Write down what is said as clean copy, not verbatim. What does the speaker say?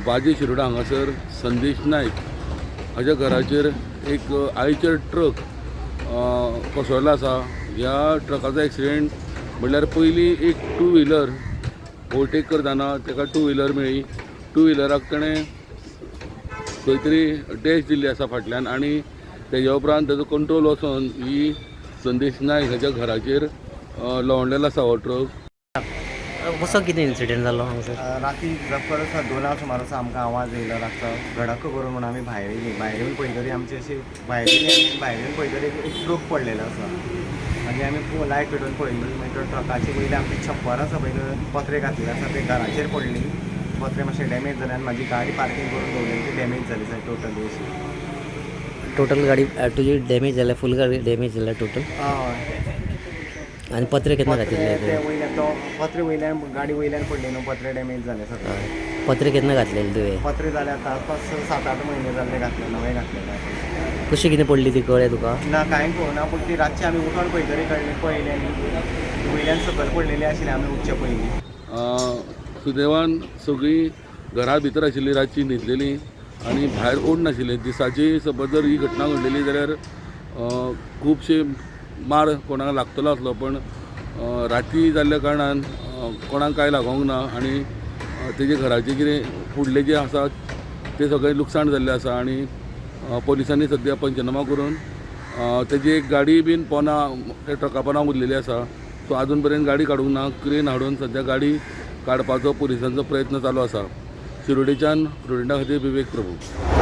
बाजी शिरोडा हांगासर संदेश नायक हाज्या घराचेर एक आयचर ट्रक कोसळ्ळो आसा. ह्या ट्रकाचो एक्सिडेंट म्हणल्यार पयलीं एक टू व्हिलर ओवरटेक करतना ताका टू व्हिलर मेळ्ळी. टू व्हिलराक ताणें खंय तरी डॅश दिल्ली आसा फाटल्यान आनी तेज्या उपरांत ताजो कंट्रोल वचोन ही संदेश नायक हाच्या घराचेर लवंडलेलो आसा हो ट्रक. कसो कितें इन्सिडेंट जालो हांगासर? राती जप्पर आसा 2 सुमार आसा आमकां आवाज येयलो रातचो घडक करून म्हणून आमी भायर येयली. भायर येवन पळयतरी आमची अशी भायर येयली आनी भायर येवन पळयतरी एक ट्रक पडलेलो आसा. मागीर आमी लायट पेटोवन पळयली, मागीर तो ट्रकाचे वयले आमचे छप्पर आसा पळय पत्रे घातलेले आसा ते घराचेर पडली. पत्रे मातशे डॅमेज जाले आनी म्हाजी गाडी पार्कींग करून दवरलेली ती डॅमेज जाली सारकी टोटली अशी. टोटल गाडी तुजी डॅमेज जाल्या, फूल गाडी डॅमेज जाल्या टोटल? हय. आनी पत्रे केन्ना पत्रे घातिल्ले ते तुवें? वयल्यान तो पत्रे वयल्यान गाडी वयल्यान पडली न्हू, पत्रे डॅमेज जाले सगळे. हय. पत्रे केन्ना घातलेले तुवें? पत्रे जाले आतां पांच 7-8 म्हयने जाल्ले घातले, नवे घातलेले आतां. कशी कितें पडली ती कळ्ळें तुका? ना, कांय कळना, पूण ती रातची आमी उठोन पळयतरी कळ्ळें, पळयलें न्ही वयल्यान सकयल पडलेली आशिल्ली आमी उठचे पयलीं. सुदैवान सगळीं घरा भितर आशिल्ली, रातची न्हिदलेली आनी भायर कोण नाशिल्ले. दिसाची सपोज जर ही घटना घडलेली जाल्यार खुबशे मार कोणाक लागतलो आसलो, पण राती जाल्ल्या कारणान कोणाक कांय लागोंक ना आनी तेजे घराचें कितें फुडलें जें आसा तें सगळें लुकसाण जाल्लें आसा. आनी पोलिसांनी सद्या पंचनामा करून तेजी एक गाडी बीन पोना त्या ट्रका पोना उरलेली आसा. सो आजून पर्यंत गाडी काडूंक ना. क्रेन हाडून सद्या गाडी काडपाचो पुलिसांचो प्रयत्न चालू आसा. शिरोडेच्यान प्रुडंटा खातीर विवेक प्रभू.